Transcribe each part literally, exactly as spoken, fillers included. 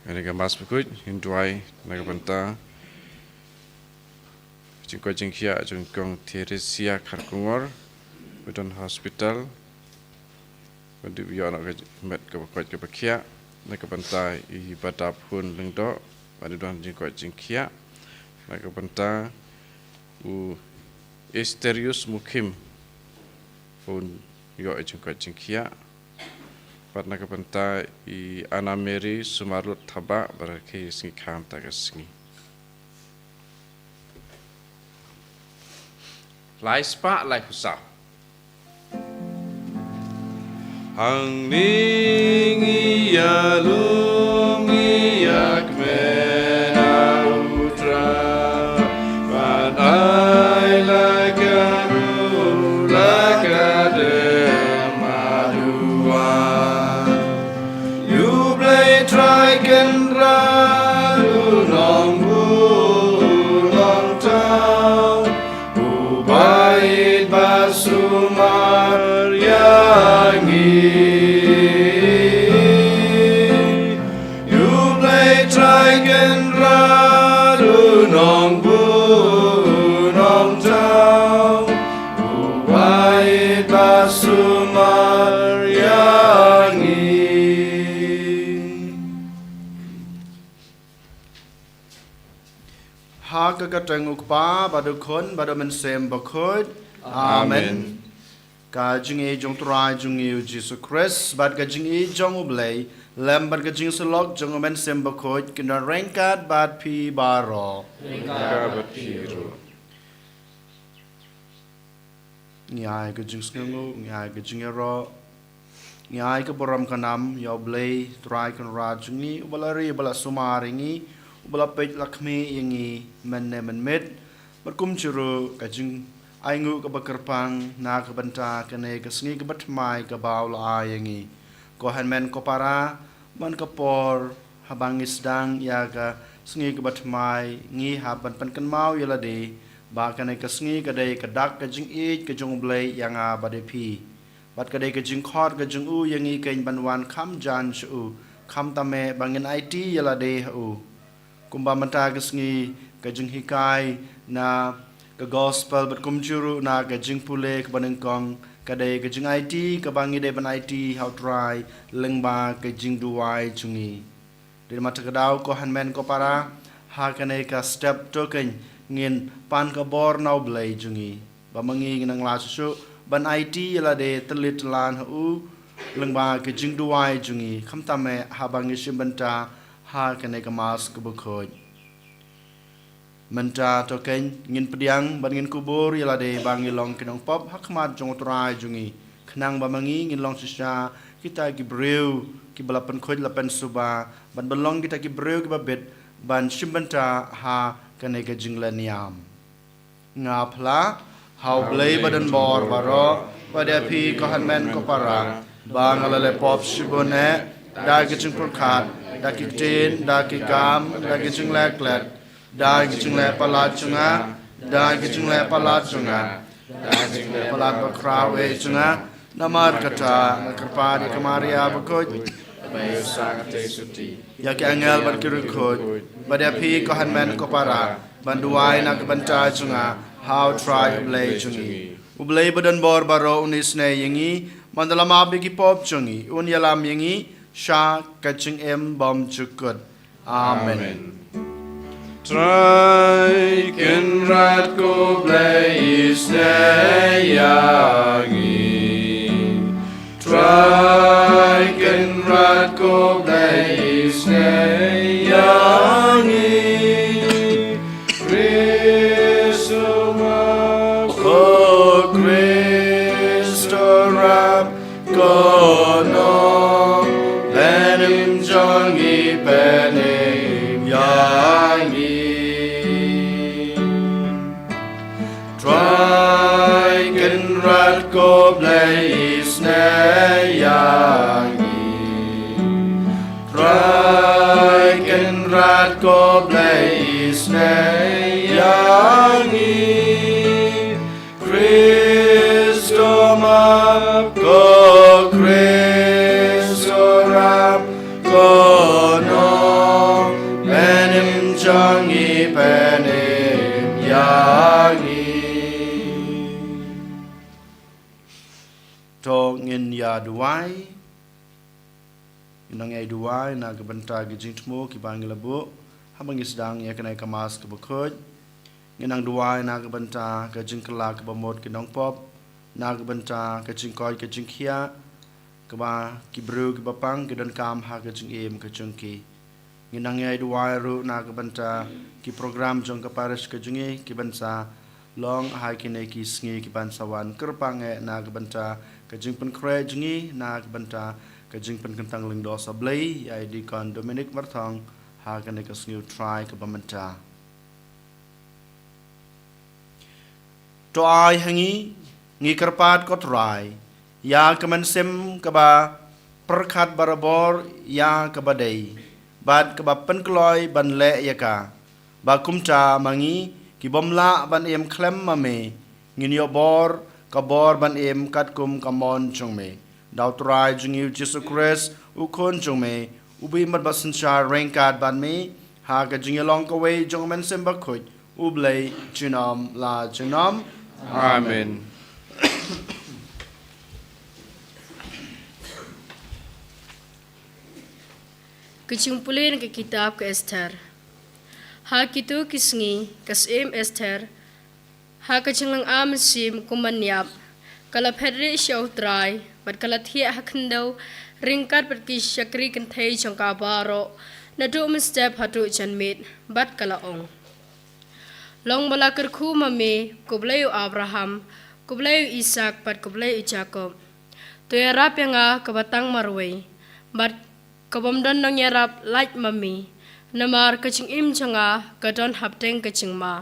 Kane ka Mass bakhuid ngin duwai na ka bynta jingkoit jingkhiah jong Kong Theresia Kharkongor, ba don hospital, ba dei ba ïoh noh ka met kaba koit kaba khiah, na ka bynta i Badap Hun Lyngdoh, ba dei don jingkoit jingkhiah, na ka bynta u Esterius Mukhim, ba un ïoh jingkoit jingkhiah, bad na ka bynta i Anna Mary Sumarlut Thabah, ba rakhe sngi khamtam ka sngi. Lai spah lai husa. Hangne ngi ïalum ngi ïakmen ha u Trai, ban ai la ka ruh la ka dem haduh. Ïa U Blei Trai Kynrad u Nongbuh u Nongthaw, uba ïeit bad sumar ïa ngi. Ïa U Blei Trai Kynrad u Nongbuh u Nongthaw, uba ïeit bad sumar ïa ngi. Ha ka kyrteng U Kpa bad U Khun bad U Mynsiem Bakhuid. Amen. Amen. Ka jingïeit jong U Trai jong ngi U Jisu Khrist bad ka jingïeit jong U Blei, lem bad ka jingsyllok jong U Mynsiem Bakhuid, kin don ryngkat bad phi baroh. Ryngkat bad phi ruh. Ngi ai ka jingsngewnguh, ngi ai ka jingïaroh, ngi ai ka burom ka nam ïa U Blei Trai Kynrad jong ngi, uba la ri, uba la sumar ïa ngi, uba la peit la khmih ïa ngi mynne mynmiet. Bad kumjuh ruh ka jingainguh kaba kyrpang na ka bynta kane ka sngi kaba thymmai kaba u la ai ïa ngi. Ko hynmen ko para, man ka por haba ngi sdang ïa ka sngi kaba thymmai, ngi hap ban pynkynmaw ïa lade ba kane ka sngi ka dei ka dak ka jingïeit ka jong U Blei ïa nga bad ïa phi. Bad ka dei ka jingkhot ka jong u ïa ngi keiñ ban wan kham jan sha u, khamtam eh ba ngin aiti ïa lade ha u. Kumba mynta ka sngi ka jinghikai na ka gospel bad kumjuh ruh na ka jingpule kaba nyngkong, ka dei ka jingaiti kaba ngi dei ban aiti ha U Trai lyngba ka jingduwai jong ngi. Dei namar kata ka daw ko hynmen ko para, ha kane ka step to keiñ ngin pan ka bor na U Blei jong ngi, ba ma ngi ngin nang lah shuh shuh ban aiti ïa lade tylli tyllan ha u lyngba ka jingduwai jong ngi, khamtam eh haba ngi shim bynta ha kane ka Mass kaba khuid. Mynta to keiñ ngin pdiang bad ngin kubur ïa lade ba ngi long ki nongpop ha khmat jong U Trai jong ngi, khnang ba ma ngi ngin long shisha kita ki briew kiba la pynkhuid la pynsuba, ban ban long kita ki briew kiba bit ban shim bynta ha kane ka jingleh niam. Nga phla ha U Blei badonbor baroh, bad ïa phi ko hynmen ko para, ba nga la leh pop shibun eh, da ka jingpyrkhat, da ki ktien, da ki kam, da ki jingleh klet, da ki jingleh palat jong nga, da ki jingleh palat jong nga, da ki jingleh palat bakhraw eh jong nga. Namar kata nga kyrpad ïa ka Maria bakhuid, ïa ki angel bad ki riewkhuid, bad ïa phi ko hynmen ko para, ban duwai na ka bynta jong nga ha U Trai U Blei jong ngi. U Blei badonbor baroh un isynei ïa ngi, ban da la map ïa ki pop jong ngi, un ïalam ïa ngi sha ka jingim bymjukut. Amen. Trai Kynrad ko Blei isynei ïa ngi. Trai Kynrad ko Blei isynei ïa ngi. Khrist u map, ko Khrist u rap, ko Nongpynim jong ngi pynim ïa ngi. Trai Kynrad ko Blei isynei ïa ngi. Trai Kynrad ko Blei isynei ïa ngi. Khrist u map, ko Khrist u rap, ko Nong To ngin ïa duwai. Ngin nang ïa duwai na ka bynta ki jingthmu kiba ngi la buh haba ngi sdang ïa kane ka Mass kaba khuid. Ngin nang duwai na ka bynta ka jingkylla kaba mut ki nongpop, na ka bynta ka jingkoit ka jingkhiah kaba ki briew kiba pang ki donkam ha ka jingim ka jong ki. Ngin nang ïa duwai ruh na ka bynta ki program jong ka parish ka jong ngi kiban sa long ha kine ki sngi kiban sa wan. Kyrpang eh na ka bynta ka jingpynkhreh jong ngi, na ka bynta ka jingpynkyntang lyngdoh sa Blei ïa i Deacon Dominic Marthong ha kane ka sngi U Trai kaba mynta. To ai ha ngi, ngi kyrpad ko Trai, ïa ka mynsiem kaba pyrkhat barabor ïa kaba dei bad kaba pynkloi ban leh ïa ka, ba kumta ma ngi ki bym lah ban im khlem ma me, ngin ïoh bor, ka bor ban im katkum ka mon jong me. Da U Trai jong ngi U Jisu Khrist, U Khun jong me, uba im bad ba synshar ryngkat bad me ha ka jingïalong kawei jong U Mynsiem Bakhuid, U Blei junom la junom. Amen. Ka jingpule na ka kitab ka Esther. Ha kito ki sngi ka Syiem Esther, ha ka jinglong mynsiem kum ban ïap, ka la phet rieh sha U Trai bad ka la thiah ha khyndew ryngkat bad ki shakri kynthei jong ka baroh, naduh mynstep haduh janmiet, bad ka la ong: Long ba la kyrkhu ma me, ko Blei u Abraham, ko Blei u Isaak bad ko Blei u Jakob, to ïarap ïa nga kaba tang marwei, bad ka bym don nongïarap lait ma me, namar ka jingim jong nga ka don hapdeng ka jingma.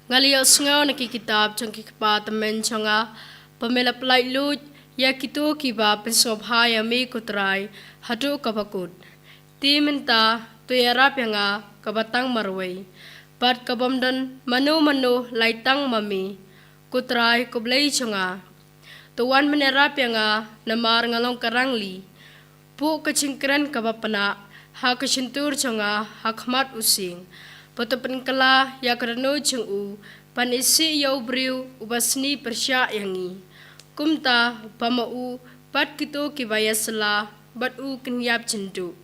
Nga la ïohsngew na ki kitab jong ki kpa tymmen jong nga ba me la pyllait luid ïa kito kiba pynsngewbha ïa me ko Trai haduh kaba kut. Te mynta to ïarap ïa nga kaba tang marwei, bad ka bym don mano mano lai tang ma me, ko Trai ko Blei jong nga. To wan ban ïarap ïa nga, namar nga long ka rangli. Buh ka jingkren kaba pnah ha ka shyntur jong nga ha khmat u sying, bad to pynkylla ïa ka dohnud jong u ban isih ïa u briew uba sni pyrshah ïa ngi. Kumta ba ma u bad kito kiba ïasylla bad u kin ïap jynduh.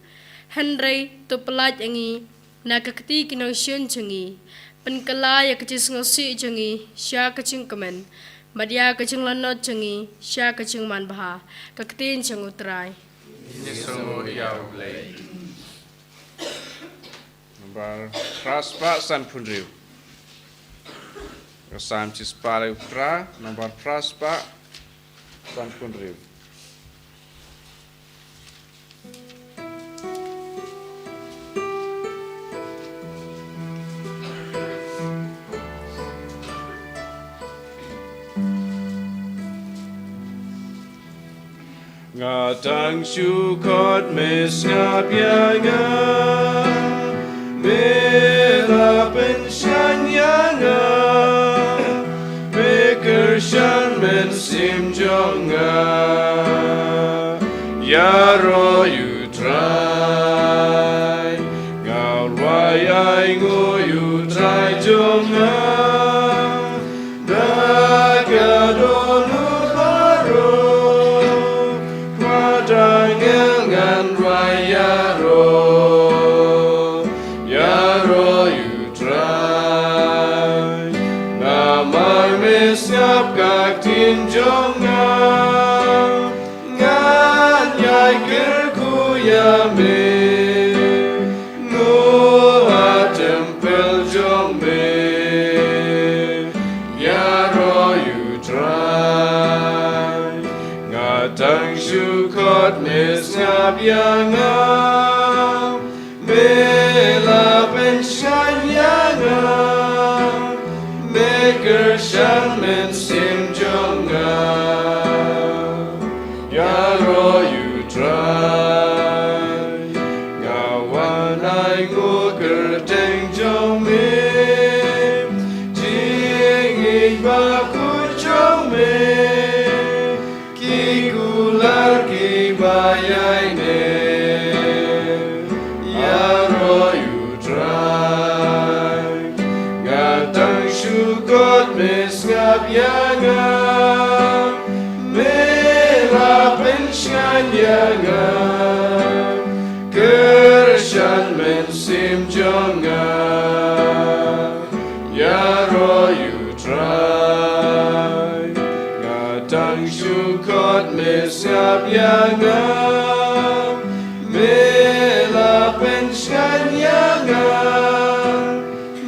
Hynrei to pyllait ïa ngi na ka kti ki nongshun jong ngi. Pynkylla ïa ka jingsngewsih jong ngi sha ka jingkmen, bad ïa ka jinglanot jong ngi sha ka jingmanbha. Ka ktien jong U Trai. Ngi sngewbha ïa U Blei. Nambar phra spah sanphew hynriew. Ka Salm shispah le phra, nambar phra spah sanphew hynriew. Nga dang shu khot, me sngap ïa nga, me la pynshai ïa nga, me kyrshan mynsiem jong nga. Ïaroh ïa U Trai, nga rwai ainguh ïa U Trai jong nga. Na ka dohnud baroh, wat angel ngan rwai ïaroh, ïaroh ïa U Trai. Namar me sngap ka ktien jong nga, ngan ïai kyrkhu ïa me, nguh ha templ jong me. Ïaroh ïa U Trai, nga dang shu khot, me sngap ïa nga, me la pynshai ïa nga, me kyrshan mynsiem jong nga. Ïaroh ïa U Trai, nga wan ainguh kyrteng jong me, jingïeit bakhuid jong me, ki kular kiba ïaineh. Ïaroh ïa U Trai, nga dang shu khot, me sngap ïa nga, me Nga, Kyrshan Mynsiem jong nga, ïaroh ïa u Trai. Nga dang shu khot, me sngap ïa nga, me la pynshngaiñ ïa nga,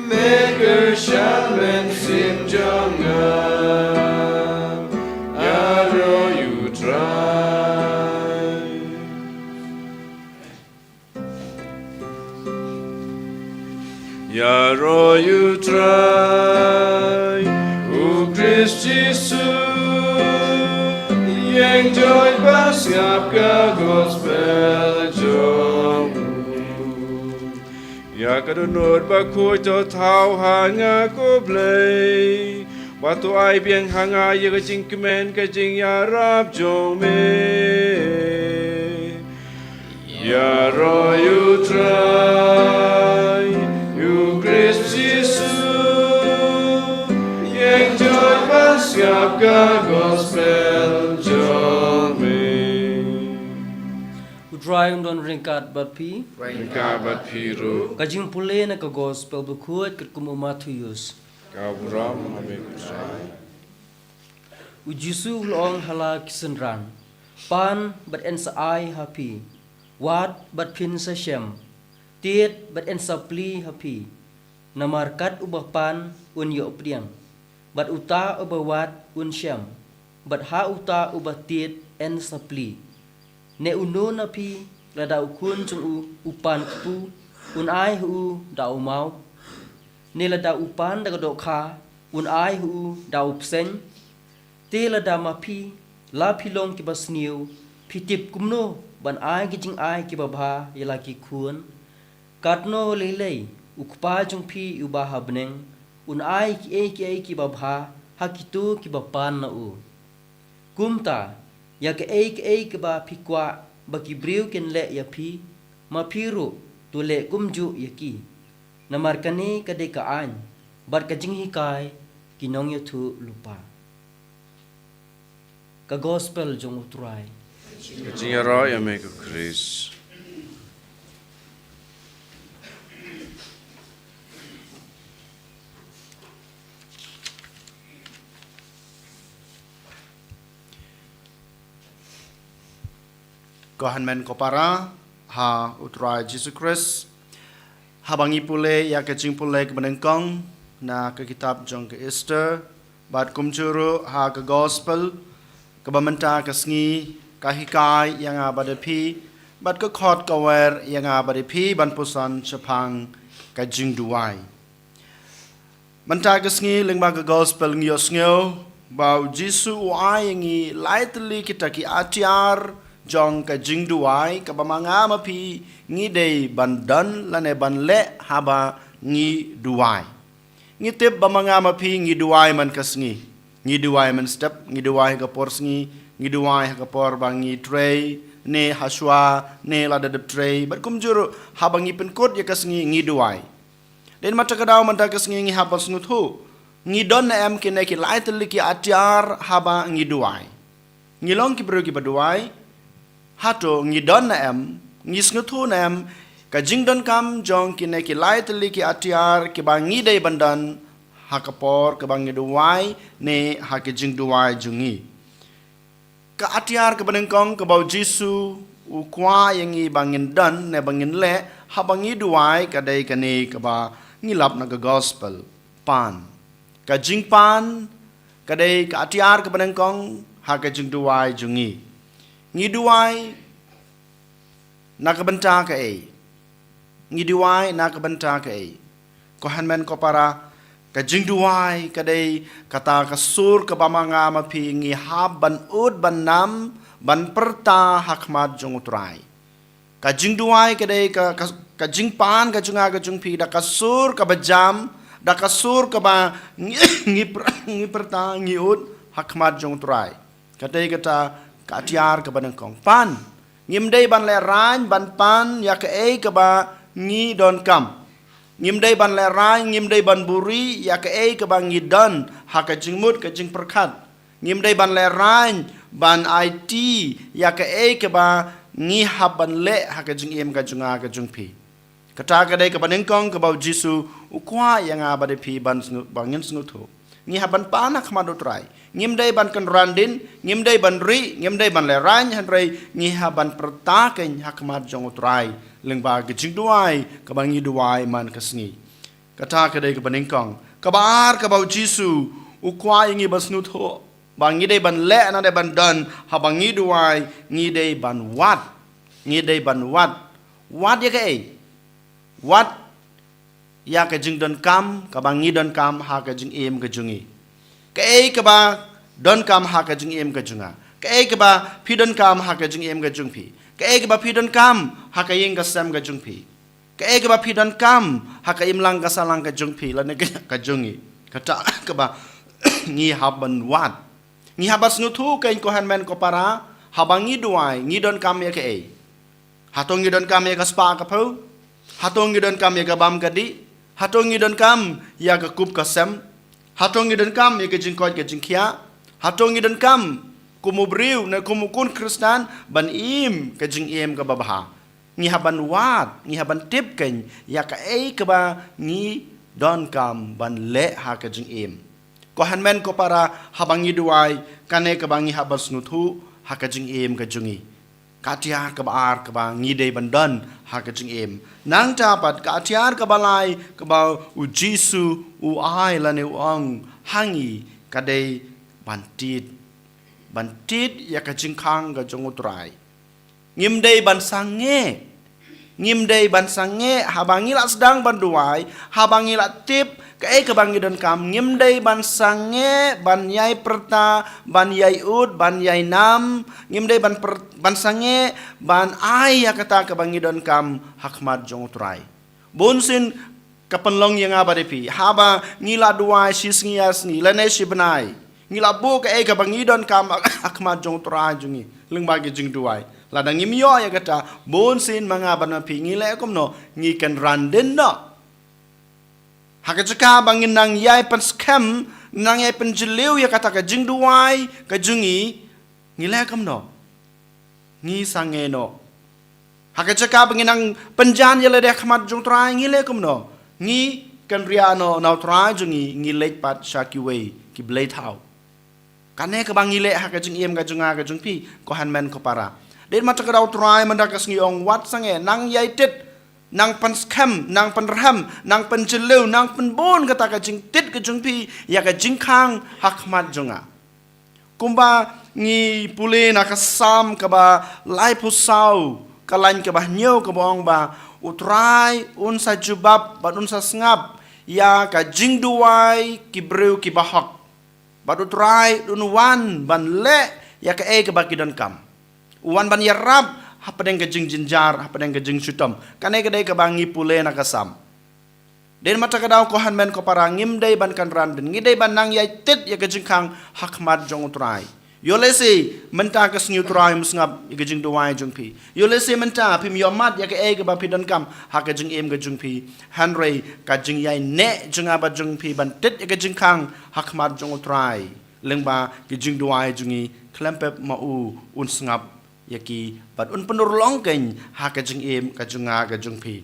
me Kyrshan Mynsiem jong nga, ïaroh ïa u Trai. Ïaroh ïa u Trai, u Khrist Jisu, ïeng joit bad sngap ka gospel jong u. Ïa ka dohnud bakhuid to thaw ha nga, ko Blei, bad to ai biang ha nga ïa ka jingkmen ka jingïarap jong me. Ïaroh ïa u Trai, ïa u Khrist Jisu, ïeng joit bad sngap ka gospel jong me. U Trai un don ryngkat bad phi. Ryngkat bad phi ruh. Ka jingpule na ka gospel bakhuid katkum u Mathaios. Ka burom ha me, ko Trai. U Jisu u la ong ha la ki synran, pan bad yn sa ai ha phi, wad bad phin sa shem, tied bad yn sa plie ha phi. Namar kat uba pan un ïoh pdiang, bad uta uba wad un shem, bad ha uta uba tied yn sa plie. Ne uno na phi, lada u khun jong u u pan kpu, un ai ha u da u maw? Ne lada u pan da ka dohkha, un ai ha u da u bseiñ? Te lada ma phi, la phi long kiba sniew, phi tip kumno ban ai ki jingai kiba bha ïa la ki khun, katno lei lei u Kpa jong phi uba ha bneng un ai kiei kiei kiba bha ha kito kiba pan na u. Kumta, ïa kaei kaei kaba phi kwah ba ki briew kin leh ïa phi, ma phi ruh to leh kumjuh ïa ki. Namar kane ka dei ka aiñ bad ka jinghikai ki nongïathuhlypa. Ka gospel jong u Trai. Ka jingïaroh ïa me, ko Khrist. Ko hynmen ko para ha u Trai Jisu Khrist, haba ngi pule ïa ka jingpule kaba nyngkong na ka kitab jong ka Esther, bad kumjuh ruh ha ka gospel kaba mynta ka sngi, ka hikai ïa nga bad ïa phi, bad ka khot ka wer ïa nga bad ïa phi ban puson shaphang ka jingduwai. Mynta ka sngi lyngba ka gospel ngi ïohsngew ba u Jisu u ai ïa ngi lai tylli kita ki atiar jong ka jingduwai kaba ma nga ma phi ngi dei ban don lane ban leh haba ngi duwai. Ngi tip ba ma nga ma phi ngi duwai man ka sngi. Ngi duwai mynstep, ngi duwai ha ka por sngi, ngi duwai ha ka por ba ngi trei, ne hashwa, ne lada dep trei, bad kumjuh ruh haba ngi pynkut ïa ka sngi ngi duwai. Dei namar kata ka daw mynta ka sngi ngi hap ban sngewthuh, ngi don ne em kine ki lai tylli ki atiar haba ngi duwai? Ngi long ki briew kiba duwai? Hato ngi don ne em, ngi sngewthuh ne em ka jingdonkam jong kine ki lai tylli ki atiar kiba ngi dei ban don ha ka por kaba ngi duwai ne ha ka jingduwai jong ngi? Ka atiar kaba nyngkong kaba u Jisu u kwah ïa ngi ba ngin don ne ba ngin leh haba ngi duwai ka dei kane kaba ngi lap na ka gospel, pan. Ka jingpan ka dei ka atiar kaba nyngkong ha ka jingduwai jong ngi. Ngi duwai na ka bynta kaei? Ngi duwai na ka bynta kaei? Ko hynmen ko para, ka jingduwai ka dei kata ka sur kaba ma nga ma phi ngi hap ban ud ban nam ban pyrta ha khmat jong u Trai. Ka jingduwai ka dei ka, ka, ka jingpan ka jong nga ka jong phi da ka sur kaba jam, da ka sur kaba ngi, ngi pyr-, ngi pyrta ngi ud ha khmat jong u Trai. Ka dei kata ka atiar kaba nyngkong, pan. Ngim dei ban lehraiñ ban pan ïa kaei kaba ngi donkam. Ngim dei ban lehraiñ, ngim dei ban buhrieh ïa kaei kaba ngi don ha ka jingmut ka jingpyrkhat. Ngim dei ban lehraiñ ban aiti ïa kaei kaba ngi hap ban leh ha ka jingim ka jong nga ka jong phi. Kata ka dei kaba nyngkong kaba u Jisu u kwah ïa nga bad ïa phi ban sngew, ba ngin sngewthuh. Ngi hap ban pan ha khmat u Trai. Ngim dei ban kynran dien, ngim dei ban rieh, ngim dei ban lehraiñ, hynrei ngi hap ban pyrta kein ha khmat jong u Trai lyngba ka jingduwai kaba ngi duwai man ka sngi. Kata ka dei kaba nyngkong. Kaba ar kaba u Jisu u kwah ïa ngi ban sngewthuh ba ngi dei ban leh ne dei ban don, haba ngi duwai, ngi dei ban wad. Ngi dei ban wad. Wad ïa kaei? Wad ïa ka jingdonkam kaba ngi donkam ha ka jingim ka jong ngi. Kaei kaba donkam ha ka jingim ka jong nga? Kaei kaba phi donkam ha ka jingim ka jong phi? Kaei kaba phi donkam ha ka ïing ka sem ka jong phi? Kaei kaba phi donkam ha ka imlang ka sahlang ka jong phi lane ka, ka jong ngi? Kata kaba ngi hap ban wad. Ngi hap ban sngewthuh kein ko hynmen ko para, haba ngi duwai, ngi donkam ïa kaei? Hato ngi donkam ïa ka spah ka phew? Hato ngi donkam ïa ka bam ka dih? Hato ngi donkam ïa ka kup ka sem? Hato ngi donkam ïa ka jingkoit ka jingkhiah? Hato ngi donkam kum u briew ne kum u khun Khristan ban im ka jingim kaba bha? Ngi hap ban wad, ngi hap ban tip kein ïa kaei kaba ngi donkam ban leh ha ka jingim. Ko hynmen ko para, haba ngi duwai, kane kaba ngi hap ban sngewthuh ha ka jingim ka jong ngi. Ka atiar kaba ar kaba ngi dei ban don ha ka jingim. Nangta pat ka atiar kaba lai kaba u Jisu u ai lane u ong ha ngi ka dei ban tied. Ban tied ïa ka jingkhang ka jong u Trai. Ngim dei ban sangeh. Ngim dei ban sangeh, haba ngi la sdang ban duwai, haba ngi la tip kaei kaba ngi donkam, ngim dei ban sangeh ban ïai pyrta, ban ïai ud, ban ïai nam, ngim dei ban pyr-, ban sangeh ban ai ïa kata kaba ngi donkam ha khmat jong u Trai. Bun sien ka pynlong ïa nga bad ïa phi, haba ngi la duwai shi sngi ar sngi lane shi bnai, ngi la buh kaei kaba ngi donkam ha khmat jong u Trai jong ngi lyngba ki jingduwai. Lada ngim ïoh ïa kata, bun sien ma nga bad ma phi ngi leh kumno? Ngi kynran dien noh. Ha ka jaka ba ngin nang ïai pynskhem, nang ïai pynjylliew ïa kata ka jingduwai ka jong ngi, ngi leh kumno? Ngi sangeh noh. Ha ka jaka ba ngin nang pynjan ïa lade ha khmat jong u Trai, ngi leh kumno? Ngi kynriah noh na u Trai jong ngi, ngi leit pat sha kiwei ki blei thaw. Kane kaba ngi leh ha ka jingim ka jong nga ka jong phi, ko hynmen ko para. Dei ma kata ka daw u Trai mynta ka sngi u ong wat sangeh, nang ïai tied, nang pynskhem, nang pynrhem, nang pynjylliew, nang pynbun kata ka jingtied ka jong phi ïa ka jingkhang ha khmat jong nga. Kumba ngi pule na ka Salm kaba laiphew saw, ka lain kaba hynñiew kaba ong ba u Trai un sa jubab bad un sa sngap ïa ka jingduwai ki briew ki bahok. Bad u Trai un wan ban leh ïa kaei kaba ki donkam. U wan ban ïarap hapdeng ka jingjynjar, hapdeng ka jingshitom. Kane ka dei kaba ngi pule na ka Salm. Dei ma kata ka daw ko hynmen ko para, ngim dei ban kynran dien, ngi dei ban nang ïai tied ïa ka jingkhang ha khmat jong u Trai. Ïoh lehse mynta ka sngi u Trai um sngap ïa ka jingduwai jong phi. Ïoh lehse mynta phim ïohmad ïa kaei kaba phi donkam ha ka jingim ka jong phi. Hynrei ka jingïaineh jong nga bad jong phi ban tied ïa ka jingkhang ha khmat jong u Trai lyngba ki jingduwai jong ngi, khlem pep ma u un sngap ïa ki bad un pynurlong kein ha ka jingim ka jong nga ka jong phi.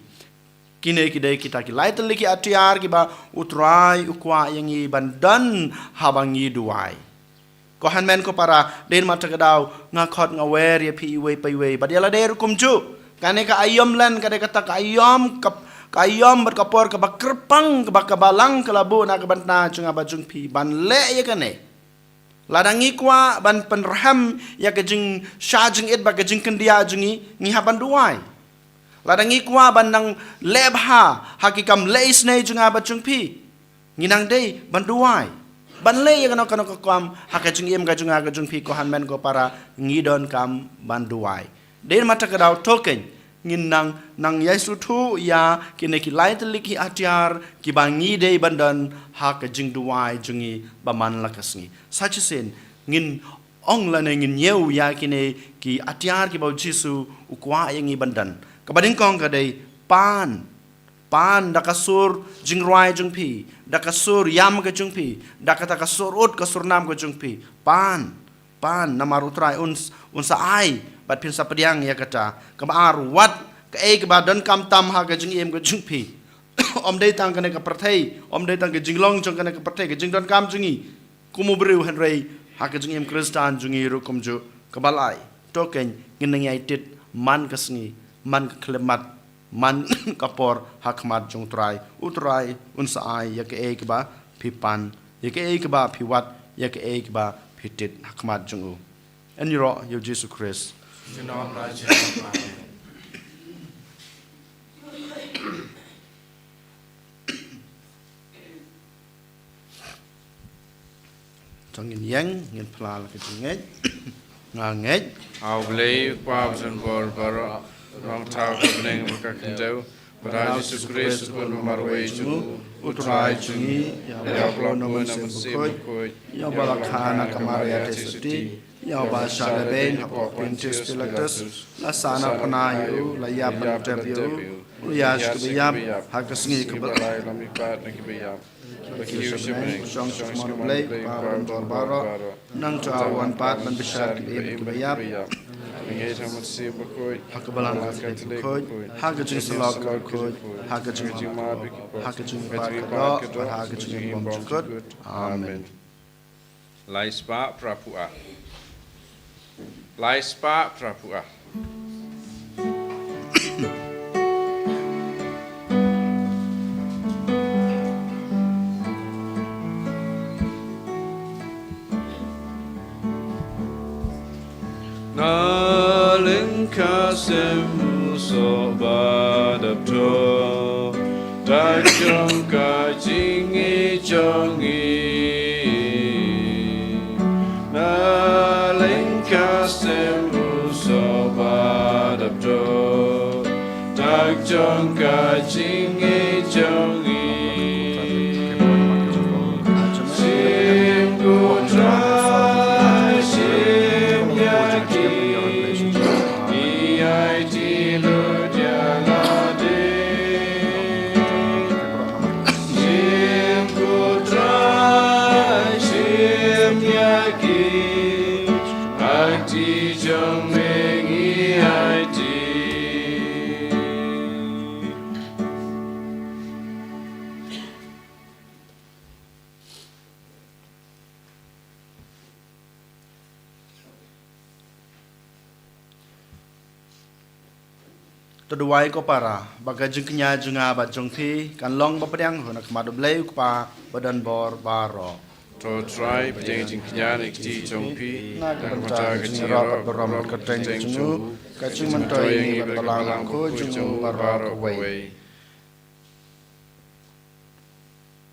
Kine ki dei kita ki lai tylli ki atiar kiba u Trai u kwah ïa ngi ban don haba ngi duwai. Ko hynmen ko para, dei ma kata ka daw nga khot nga wer ïa phi iwei pa iwei bad ïa lade ruh kumjuh. Kane ka aïom lane ka dei kata ka aïom, ka, ka aïom bad ka por kaba kyrpang, kaba, kaba lang ka la buh na ka bynta jong nga bad jong phi ban leh ïa kane. Lada ngi kwah ban pynrhem ïa ka jingshah jingit bad ka jingkyndiah jong ngi, ngi hap ban duwai. Lada ngi kwah ban nang leh bha ha ki kam leh isynei jong nga bad jong phi, ngi nang dei ban duwai. Ban leh ïa kano kano ka kam ha ka jingim ka jong nga ka jong phi, ko hynmen ko para, ngi donkam ban duwai. Dei ma kata ka daw to kein ngin nang, nang ïai sngewthuh ïa kine ki lai tylli ki atiar kiba ngi dei ban don ha ka jingduwai jong ngi ba man la ka sngi. Sa shisien ngin ong lane ngin ñiew ïa kine ki atiar kiba u Jisu u kwah ïa ngi ban don. Kaba nyngkong ka dei pan. Pan da ka sur jingrwai jong phi, da ka sur ïam ka jong phi, da kata ka sur ud ka sur nam ka jong phi. Pan. pan, namar U Trai un, un sa ai bad phin sa pdiang ïa kata. Kaba ar, wat kaei kaba donkam tam ha ka jingim ka jong phi. Ym dei tang kane ka pyrthei, ym dei tang ka jinglong jong kane ka pyrthei, ka jingdonkam jong ngi kum u briew, hynrei ha ka jingim Khristan jong ngi ruh kumjuh. Kaba lai, to keiñ, ngin nang ïai tied man ka sngi, man ka khyllipmat, man ka por ha khmat jong U Trai. U Trai un sa ai ïa kaei kaba phi pan, ïa kaei kaba phi wad, ïa kaei kaba phi tied ha khmat jong u. Yn ïaroh ïa U Jisu Khrist. Amen. To ngin ïeng, ngin phla la ka jingngeit. Nga ngeit. Ha U Blei, U Kpa badonbor baroh, U Nongthaw ka bneng bad ka khyndew, bad ha U Jisu Khrist, U Khun ba marwei jong U, U Trai jong ngi, ïa uba long na U Mynsiem Bakhuid, ïa uba la kha na ka Maria Theisotti, ïa uba shah lehbeiñ hapoh Pontius Pilatus, la sah na pna ïa u, la ïap bad la tep ïa u, u la ïaid sha kiba ïap, ha ka sngi kaba lai la mihpat na kiba ïap. Ba kiew sha bneng, shong sha ka mon U Blei, U Kpa badonbor baroh. Nangta u wan pat ban bishar kiba im kiba ïap. Ngeit ha U Mynsiem Bakhuid, ha ka balang Katholik bakhuid, ha ka jingsyllok bakhuid, ha ka jingmap, ha ka jingmihpat ka doh, bad ha ka jingim bymjukut. Amen. Lai spah phra phew ar. Lai spah phra phew ar. Na lyngkha sem u soh ba dap dor, dak jong ka jingïeit jong ngi. Na lyngkha sem u soh ba dap dor, dak jong ka jingïeit jong ngi. Shim ko Trai, shim ïa ki, ngi aiti lut ïa lade. Shim ko Trai, shim ïa ki, ha kti jong me ngi aiti. To duwai ko para, ba ka jingkñia jong nga bad jong phi kan long ba pdiang ha khmat U Blei U Kpa badonbor baroh. To Trai, pdiang jingkñia na kti jong phi, na ka bynta ka jingïaroh bad burom bad kyrteng jong u, ka jingmyntoi ïa ngi bad ka balang khuid jong u baroh kawei.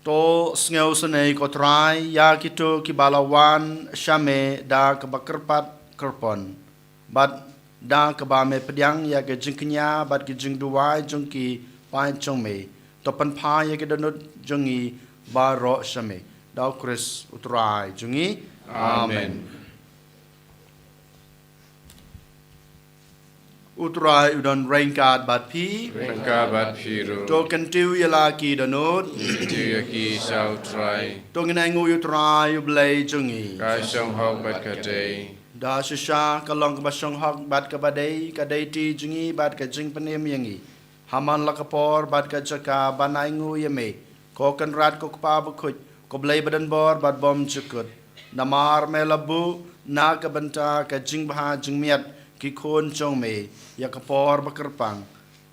To sngewsynei ko Trai ïa kito kiba la wan sha me da kaba kyrpad kyrpon, bad da kaba me pdiang ïa ka jingkñia bad ka jingduwai jong ki paid jong me. To pynphai ïa ki dohnud jong ngi baroh sha me, da U Khrist U Trai jong ngi. Amen. Amen. U Trai u don ryngkat bad phi. Ryngkat bad phi ruh. To kyntiew ïa la ki dohnud. Kyntiew ïa ki sha U Trai. To ngin ainguh ïa U Trai U Blei jong ngi. Ka shong hok bad ka dei. Da shisha ka long kaba shong hok bad kaba dei, ka dei ti jong ngi bad ka jingpynim ïa ngi. Ha man la ka por bad ka jaka ban ainguh ïa me, ko Kynrad, ko Kpa bakhuid, ko Blei badonbor bad bymjukut. Namar me la buh na ka bynta ka jingbha jingmiat ki khun jong me ïa ka por ba kyrpang,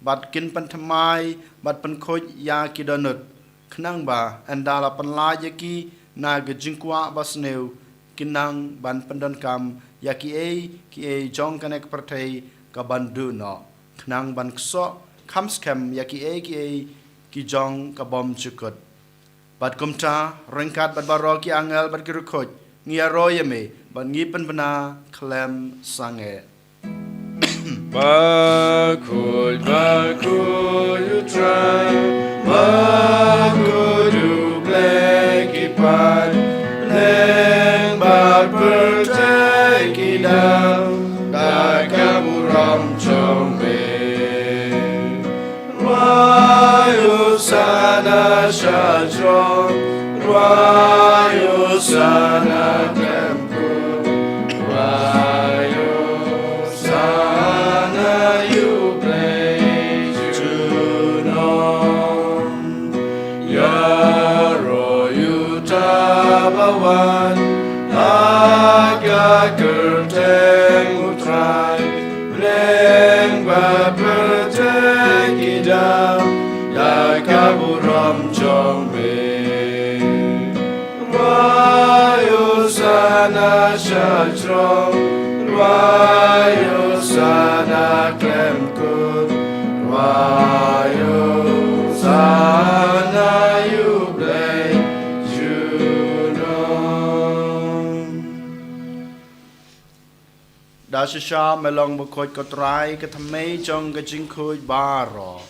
bad kin pynthymmai bad pynkhuid ïa ki dohnud, khnang ba ynda la pynlait ïa ki na ka jingkwah basniew, kin nang ban pyndonkam ïa kiei kiei jong kane ka pyrthei kaban duh noh, khnang ban ksoh kham skhem ïa kiei kiei ki jong ka bymjukut. Bad kumta, ryngkat bad baroh ki angel bad ki riewkhuid, ngi ïaroh ïa me bad ngi pynbna khlem sangeh. Bakhuid, bakhuid U Trai, bakhuid U Blei ki paidbah, bad pyrthei ki dang da ka burom jong me. Rwai Hosana sha jrong, rwai Hosana khlem kut, Wan ha ka kyrteng U Trai, bneng bad pyrthei ki dap da ka burom jong me. Rwai Hosana sha jrong, rwai Hosana khlem kut, rwai Hosana ïa U Blei junom. Da shisha me long bakhuid ko Trai, ka thymmei jong ka jingkhuid baroh.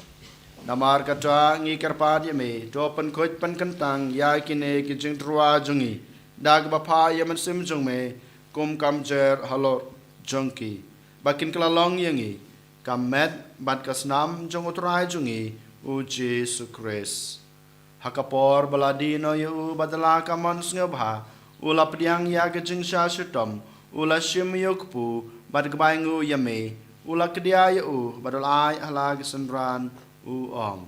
Namar kata ngi kyrpad ïa me, to pynkhuid pynkyntang ïa kine ki jingtyrwa jong ngi da kaba phah ïa u Mynsiem jong me kum ka mjer halor jong ki, ba kin kylla long ïa ngi ka met bad ka snam jong U Trai jong ngi U Jisu Khrist. Ha ka por ba la die noh ïa u bad da la ka mon sngewbha, u la pdiang ïa ka jingshah shitom, u la shim ïa u kpu bad kbai nguh ïa me, u la kdia ïa u bad u la ai ha la ki synran, u ong: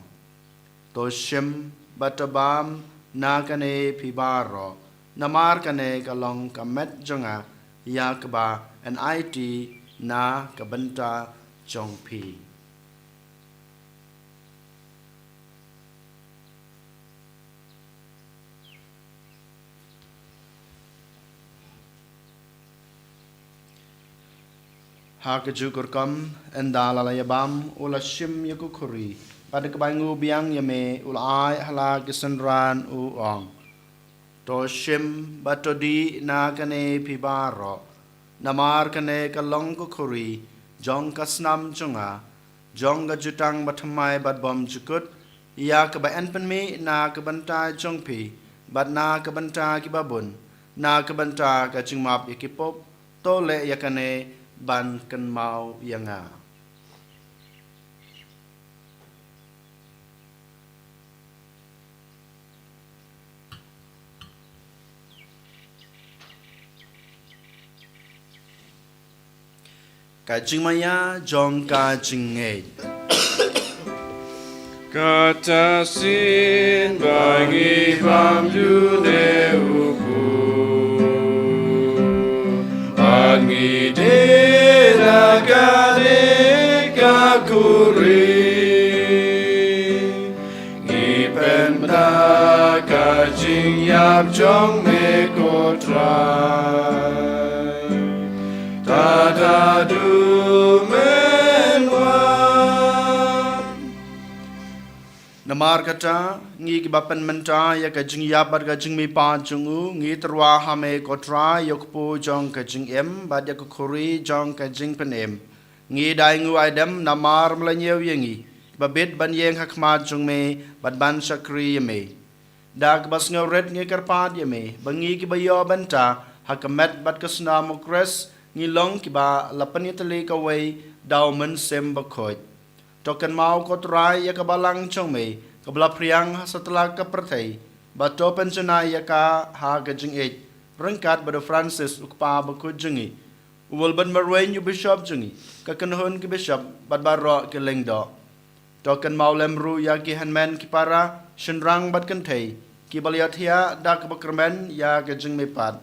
To shim bad to bam na kane phi baroh, namar kane ka long ka met jong nga ïa kaba yn aiti na ka bynta jong phi. Ha kajuh ka rukom, ynda la la ïa bam, u la shim ïa ka khuri bad kaba ngu biang ïa me, u la ai ha la ki synran, u ong: To shim bad to dih na kane phi baroh, namar kane ka long ka khuri jong ka snam jong nga, jong ka jutang bathymmai bad bymjukut, ïa kaba yn pynmih na ka bynta jong phi bad na ka bynta ki babun, na ka bynta ka jingmap ïa ki pop. To leh ïa kane ban kynmaw ïa nga. Ka jingmaïa jong ka jingngeit. Kata shisien ba ngi bam ïa une u kpu, bad ngi dih na kane ka khuri, ngi pynda ka jingïap jong me ko Trai, tad haduh men wan. Namar kata, ngi kiba pynmynta ïa ka jingïap bad ka jingmihpat jong u, ngi tyrwa ha me ko Trai ïa u kpu jong ka jingim bad ïa ka khuri jong ka jingpynim. Ngi dei nguh ïa me namar me la ñiew ïa ngi kiba bit ban ïeng ha khmat jong me bad ban shakri ïa me. Da kaba sngewrit ngi kyrpad ïa me ba ngi kiba ïoh bynta ha ka met bad ka snam u Khrist, ngi long kiba la pynïatylli kawei da u Mynsiem Bakhuid. To kynmaw ko Trai ïa ka balang jong me kaba la phriang ha satlak ka pyrthei, bad to pynjanai ïa ka ha ka jingïeit, ryngkat bad u Francis u kpa bakhuid jong ngi, u Wilbert Marwein u bishop jong ngi, ka kynhun ki bishop bad baroh ki lyngdoh. To kynmaw lem ruh ïa ki hynmen ki para, shynrang bad kynthei, kiba la ïathiah da kaba kyrmen ïa ka jingmihpat,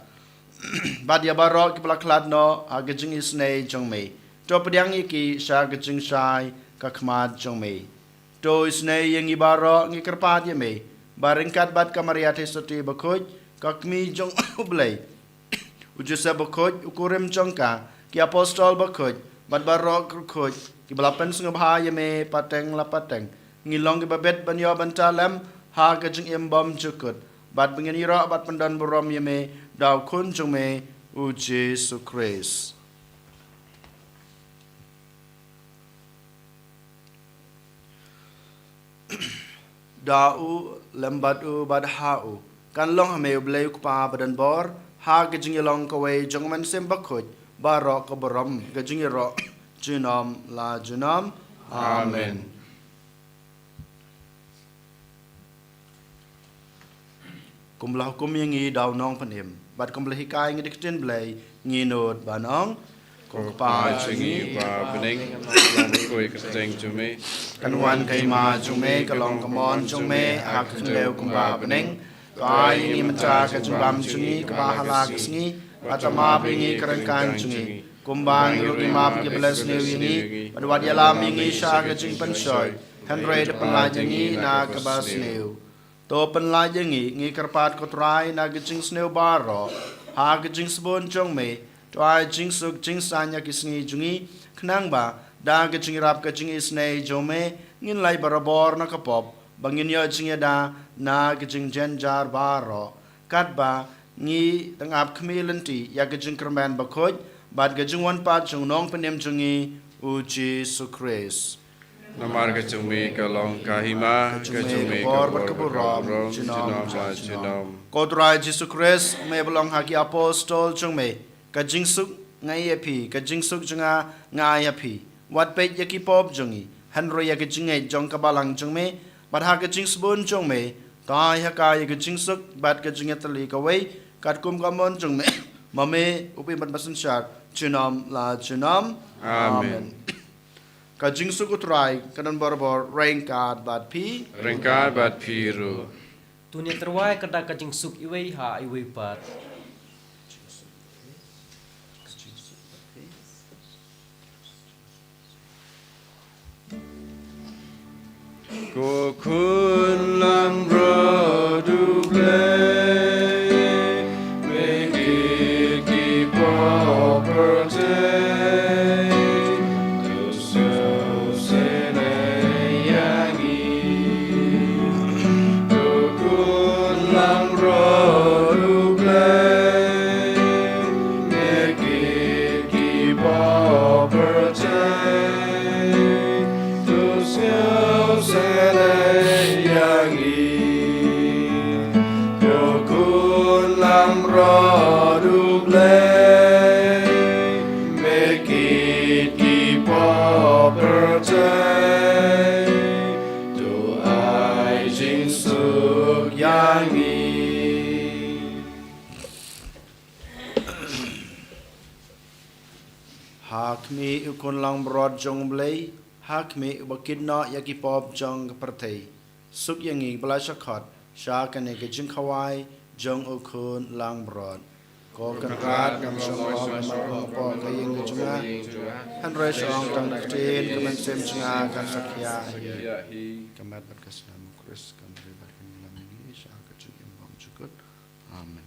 bad ïa baroh kiba la khlad noh ha ka jingisynei jong me. To pdiang ïa ki sha ka jingshai ka khmat jong me. To isynei ïa ngi baroh, ngi kyrpad ïa me ba ryngkat bad ka Maria Theisotti bakhuid, ka kmie jong u Blei, u Joseph bakhuid, u kurim jong ka, ki apostol bakhuid, bad baroh ki riewkhuid kiba la pynsngewbha ïa me pateng la pateng, ngi long kiba bit ban ïoh bynta lem ha ka jingim bymjukut, bad ba ngin ïaroh bad pyndonburom ïa me da u Khun jong me u Jisu Khrist. Da u, lem bad u, bad ha u, kan long ha me u Blei u Kpa badonbor, ha ka jingïalong kawei jong u Mynsiem Bakhuid, baroh ka burom ka jingïaroh junom la junom. Amen. Amen. Kumba la hukum ïa ngi da u Nongpynim, bad kumba la hikai ïa ngi da ka ktien Blei, ngi nud ban ong: Ko Kpa jong ngi ba ha bneng, kan long bakhuid ka kyrteng jong me. Kan wan ka hima jong me, kan long ka mon jong me ha ka khyndew kumba ha bneng. To ai ïa ngi mynta ka jingbam jong ngi kaba ha la ka sngi, bad to map ïa ngi ka ryngkat jong ngi, kumba ngi ruh ngi map ïa kiba la sniew ïa ngi, bad wat ïalam ïa ngi sha ka jingpynshoi, hynrei to pynlait ïa ngi na kaba sniew. To pynlait ïa ngi, ngi kyrpad ko Trai, na ka jingsniew baroh, ha ka jingsbun jong me, to ai jingsuk jingsaiñ ïa ki sngi jong ngi, khnang ba da ka jingïarap ka jingisynei jong me, ngin lait barabor na ka pop, ba ngin ïoh jingïada na ka jingjynjar baroh. Katba ngi dang ap khmih lynti ïa ka jingkyrmen bakhuid bad ka jingwan pat jong u Nongpynim jong ngi, u Jisu Khrist. Namar ka jong me ka long ka hima, ka jong me ka bor bad ka burom, junom la junom. Ko Trai Jisu Khrist, me ba long ha ki apostol jong me, ka jingsuk nga ai ïa phi, ka jingsuk jong nga nga ai ïa phi. Wat peit ïa ki pop jong ngi, hynrei ïa ka jingngeit jong ka balang jong me, bad ha ka jingsbun jong me, to ai ha ka ïa ka jingsuk bad ka jingïatylli kawei, katkum ka mon jong me, ma me u Blei bad ba synshar, junom la junom. Amen. Amen. Ka jingsuk u Trai ka don barabor ryngkat bad phi. Ryngkat bad phi ruh. To ngin ïatyrwa ïa ka da ka jingsuk iwei ha iwei pat. Ko Khun Langbrot U Blei, me kit ki pop pyrthei, to sngewsih leh ïa ngi. Ko Khun Langbrot U Blei, me kit ki pop pyrthei, to sngewsih leh ïa ngi. Ko Khun Langbrot U Blei, me kit ki pop pyrthei, to ai jingsuk ïa ngi. Ha khmih u Khun Langbrot jong U Blei, ha khmih uba kit noh ïa ki pop jong ka pyrthei. Suk ïa ngi ba la shah khot sha kane ka jingkhawai jong u Khun Langbrot. Ko Kynrad, ngam shym ong ba ym hapoh ka ïing ka jong nga, hynrei shu ong tang da ka ktien, ka mynsiem jong nga kan sakhia ïa hi. Ka met bad ka snam u Khrist kan ri bad kan ïalam ïa ngi sha ka jingim bymjukut. Amen.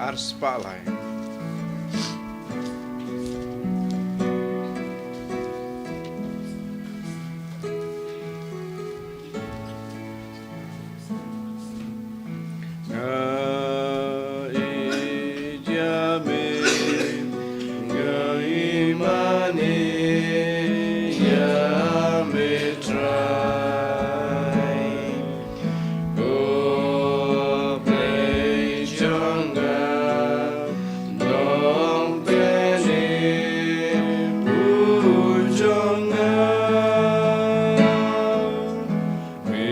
Ar spah lai. Nga ïeit ïa me, nga ïeit mane ïa me Trai. Ko Blei jong nga, Nongpynim jong nga. Me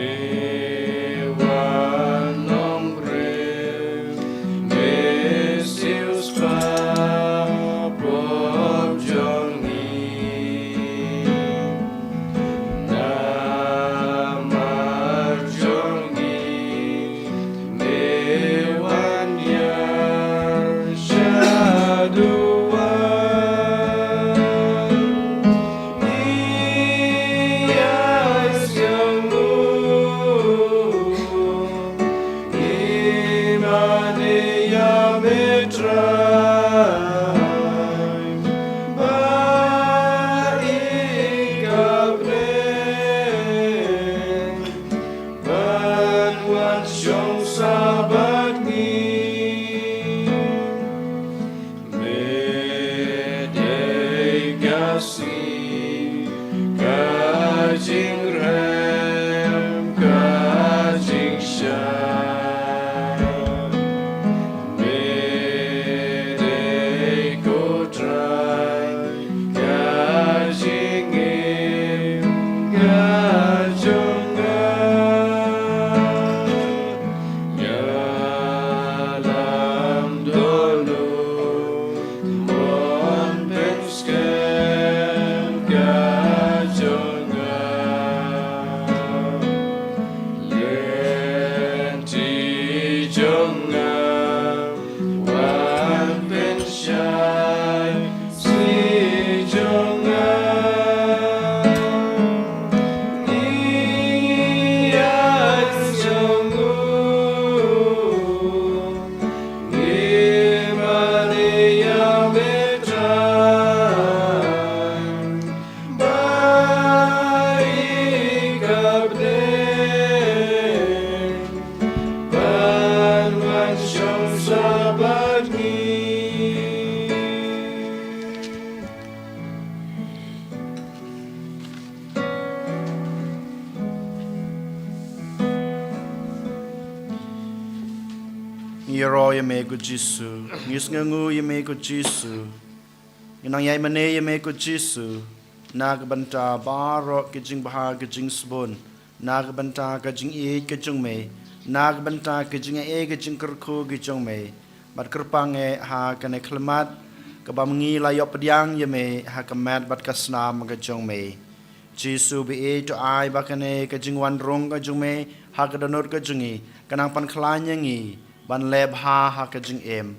wan nongrim, me siewspah pop jong ngi. Namar jong ngi, me wan ïar shaduwai. Ngi ïaid sngewbha, ngi mane ïa me Trai, ba i ka bneng ban wan shong sa bad ngi. Me dei ka sngi, ka jingrem, ka jingshai. Me dei ko Trai, ka jingim ka jong nga. Nga lam don u mon pynskhem ka jong nga. Lynti jong nga wan pynshai sngi jong nga. Ngi ïaid sngewbha, ngi mane ïa me Trai, ba i ka bneng ban wan shong sa bad ngi. Ngi ïaroh ïa me ko Jisu, ngi sngewnguh ïa me ko Jisu. Ngi nang ïai mane ïa me ko Jisu na ka bynta baroh ki jingbha ki jingsbun, na ka bynta ka jingïeit ka jong me, na ka bynta ka jingaiei ka jingkyrkhu ka jong me. Bad kyrpang eh ha kane ka khlieh mat kaba ngi la ïoh pdiang ïa me ha ka met bad ka snam ka jong me. Jisu baieit, to ai ba kane ka jingwan rung ka jong me ha ka dohnud ka jong ngi ka nang pynkhlaiñ ïa ngi ban leh bha ha ka jingim.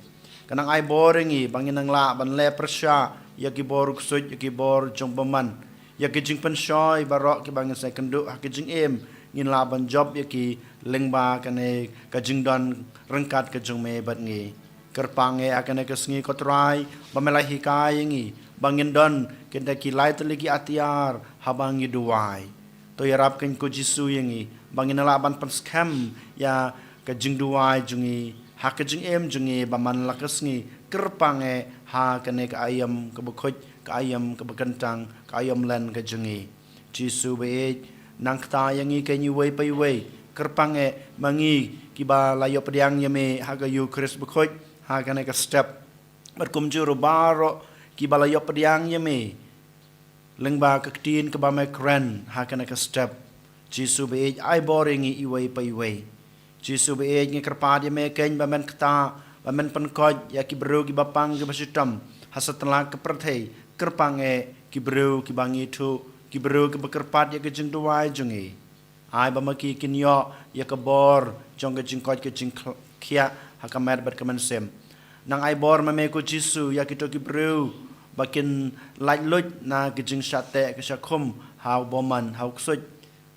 Ka nang ai bor ïa ngi ba ngin nang lah ban leh pyrshah ïa ki bor ksuid, ïa ki bor jong bymman, ïa ki jingpynshoi baroh kiba ngin sa ïakynduh ha ka jingim, ngin lah ban jop ïa ki lyngba kane ka jingdon ryngkat ka jong me bad ngi. Kyrpang eh ha kane ka sngi ko Trai ba me la hikai ïa ngi ba ngin don kita ki lai tylli ki atiar haba ngi duwai. To ïarap kein ko Jisu ïa ngi ba ngin lah ban pynskhem ïa ka jingduwai jong ngi ha ka jingim jong ngi ba man la ka sngi. Kyrpang eh ha kane ka aïom kaba khuid, ka aïom kaba kyntang, ka aïom len ka jong ngi. Jisu baieit, nang ktah ïa ngi kein iwei pa iwei. Kyrpang eh ma ngi kiba la ïoh pdiang ïa me ha ka Eukharist bakhuid ha kane ka step, bad kumjuh ruh baroh kiba la ïoh pdiang ïa me lyngba ka ktien kaba me kren ha kane ka step. Jisu baieit, ai bor ïa ngi iwei pa iwei. Jisu baieit, ngi kyrpad ïa me kein ba men ktah, ba men pynkoit ïa ki briew kiba pang kiba shitom ha satlak ka pyrthei. Kyrpang eh ki briew kiba ngithuh, ki briew kiba kyrpad ïa ka jingduwai jong ngi. Ai ba ma ki kin ïoh ïa ka bor jong ka jingkoit ka jingkhiah ha ka met bad ka mynsiem. Nang ai bor ma me ko Jisu ïa kito ki briew ba kin lait luid na ka jingshah teh ka shah khum ha u bymman, ha u ksuid,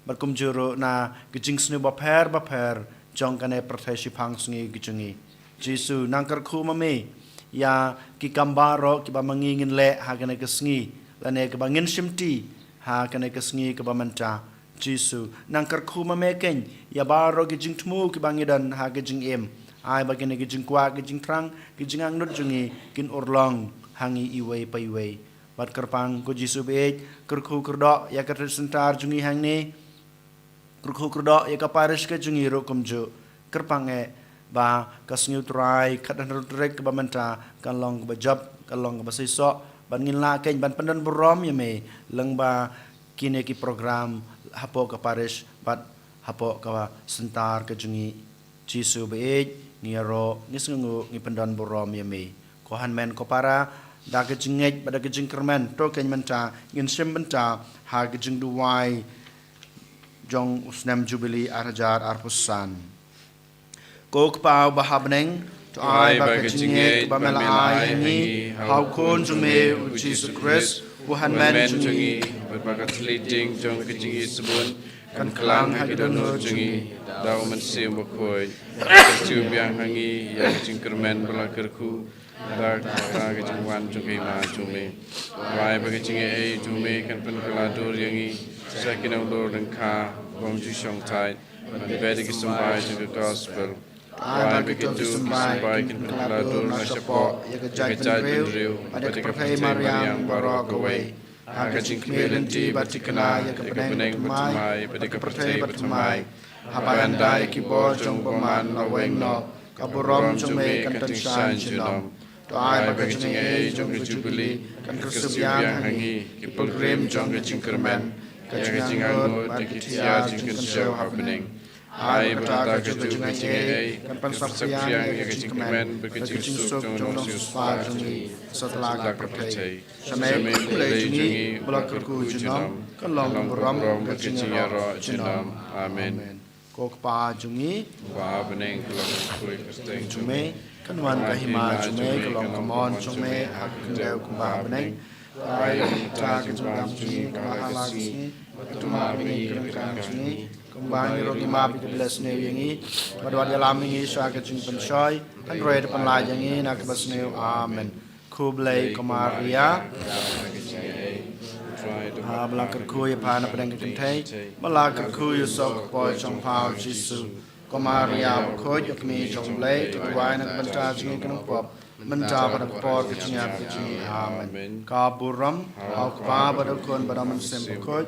bad kumjuh ruh na ka jingsniew bapher bapher jong kane pyrthei shiphang sngi ka jong ngi. Jisu, nang kyrkhu ma me ïa ki kam baroh kiba ma ngi ngin leh ha kane ka sngi, lane kaba ngin shimti ha kane ka sngi kaba mynta. Jisu, nang kyrkhu ma me keiñ ïa baroh ki jingthmu kiba ngi don ha ka jingim. Ai ba kine ki jingkwah, ki jingthrang, ki jingangnud jong ngi kin urlong ha ngi iwei pa iwei. Bad kyrpang ko Jisu baieit, kyrkhu kyrdoh ïa ka thylliej syntar jong ngi hangne. Kyrkhu kyrdoh ïa ka parish ka jong ngi ruh kumjuh. Kyrpang eh ba ka sngi U Trai khathynriew tarik kaba mynta kan long kaba jop, kan long kaba seisoh, ban ngin lah keiñ ban pyndon burom ïa me lyngba kine ki program hapoh ka parish bad hapoh ka syntar ka jong ngi. Jisu baieit, ngi ïaroh, ngi sngewnguh, ngi pyndon burom ïa me. Ko hynmen ko para, da ka jingngeit bad da ka jingkyrmen, to keiñ mynta ngin shim bynta ha ka jingduwai jong u snem Jubili ar hajar arphew san. Ko Kpa uba ha bneng, to ai ba ka jingngeit ba me la ai ha ngi ha u Khun jong me u Jisu Khrist, u hynmen jong ngi, bad ba ka thylliej jong ka jingïeit sabun kan kylla ha ki dohnud jong ngi da u Mynsiem Bakhuid, bad kan siew biang ha ngi ïa ka jingkyrmen ba la kyrkhu da kata ka jingwan jong ka Hima jong me. Ai ba ka jingaiei jong me kan pynkylla dur ïa ngi sha ki nongdur lyngkha bym ju shong thait, ban beh da ki symbai jong ka gospel. Ai ba kito ki symbai kin pynkylla dur na shapoh ïa ka jaitbynriew bad ïa ka pyrthei mariang baroh kawei, ha ka jingkhmih lynti bad thikna ïa ka bneng bad thymmai bad ïa ka pyrthei bad thymmai. Haba ynda ïa ki bor jong u bymman la weng noh, ka burom jong me kan tyngshaiñ junom. To ai ba ka jingaiei jong ka Jubili kan kyrsiew biang ha ngi, ki pilgrim jong ka jingkyrmen, ka jingangnud bad ki thiar jingkynshew ha bneng. Ai ba kata kajuh ka jingaiei kan pynsaphriang ïa ka jingkmen bad ka jingsuk jong u nongsiewspah jong ngi ha satlak ka pyrthei. Sha me, ko Blei jong ngi, ba la kyrkhu junom, kan long ka burom bad ka jingïaroh junom. Amen. Ko Kpa jong ngi, ba ha bneng, ka long ka kyrteng jong me, kan wan ka hima jong me, ka long ka mon jong me ha ka khyndew kumba ha bneng. Ai ïa ngi mynta ka jingdap jong ngi kaba ha la ka sngi, bad to map ïa ngi ki ryngkang jong ngi, kumba ngi ruh ngi map ïa kiba la sniew ïa ngi, bad wat ïalam ïa ngi sha ka jingpynshoi, hynrei to pynlait ïa ngi na kaba sniew. Amen. Khublei ko Maria, ba la kyrkhu ïa pha na pdeng ki kynthei, ba la kyrkhu ïa u soh ka por jong pha u Jisu. Ko Maria bakhuid, ka kmie jong u Blei, to duwai na ka bynta jong ngi ki nongpop, mynta bad ha ka por ka jingïap ka jong ngi. Amen. Ka burom ha u Kpa bad u Khun bad u Mynsiem Bakhuid.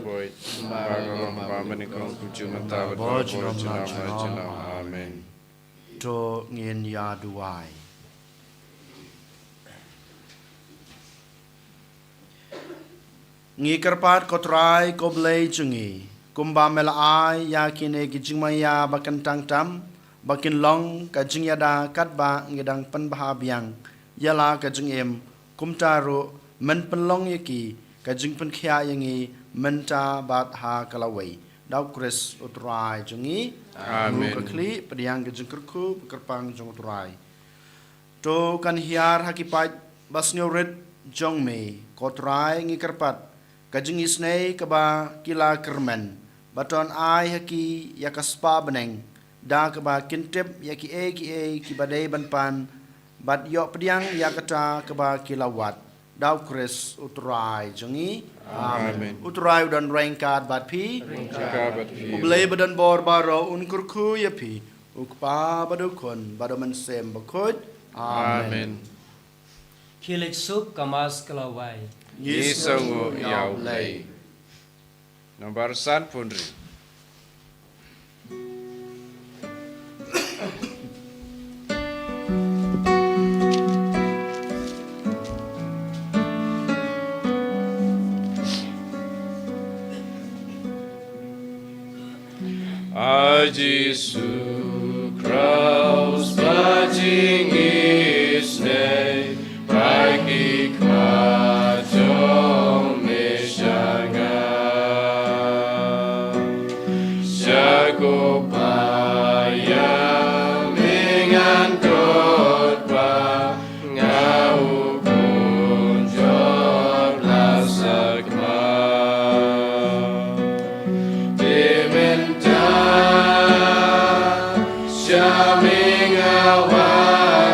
Ba ka long ba mynnyngkong kumjuh mynta bad baroh junom la junom. Amen. To ngin ïa duwai. Ngi kyrpad ko Trai ko Blei jong ngi, kumba me la ai ïa kine ki jingmaïa ba kyntang tam, ba kin long ka jingïada katba ngi dang pynbha biang ïa la ka jingim, kumta ruh men pynlong ïa ki ka jingpynkhiah ïa ngi mynta bad ha ka lawei. Da u Khrist u Trai jong ngi. Amen. Ruh ka khlieh pdiang ka jingkyrkhu ba kyrpang jong u Trai. To kan hiar ha ki paid ba sngewrit jong me, ko Trai, ngi kyrpad, ka jingisynei kaba ki la kyrmen, ba to ai ha ki ïa ka spah bneng, da kaba kin tip ïa kiei kiei kiba dei ban pan, bad ïoh pdiang ïa kata kaba ki la wad. Da u Khrist u Trai jong ngi. Amen. Amen. U Trai u don ryngkat bad phi. Ryngkat bad phi. U Blei ba don bor baroh un kyrkhu ïa phi. U Kpa bad u Khun bad u Mynsiem Bakhuid. Amen. Amen. Ki leit suk, ka Mass ka la wai. Ngi sngewnguh ïa u Blei. Nambar sanphew hynriew. A Jisu Kraist, ba jingisynei, ba ki khmat jong me sha nga. Sha ko Pa ïa me ngan khot ba nga u khun jong la sakma. Te mynta sha me nga wan.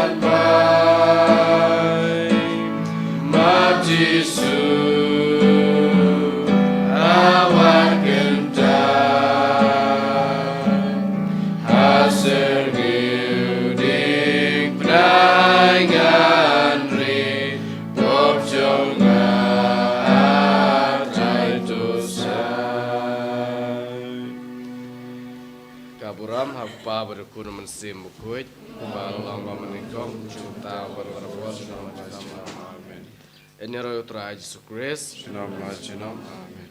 Khun Mynsiem Bakhuid, ba long ba mynnyngkong, kumta bad barabor, junom la junom. Amen. Ïa ïaroh ïa U Trai Jisu Khrist. Junom la junom. Amen.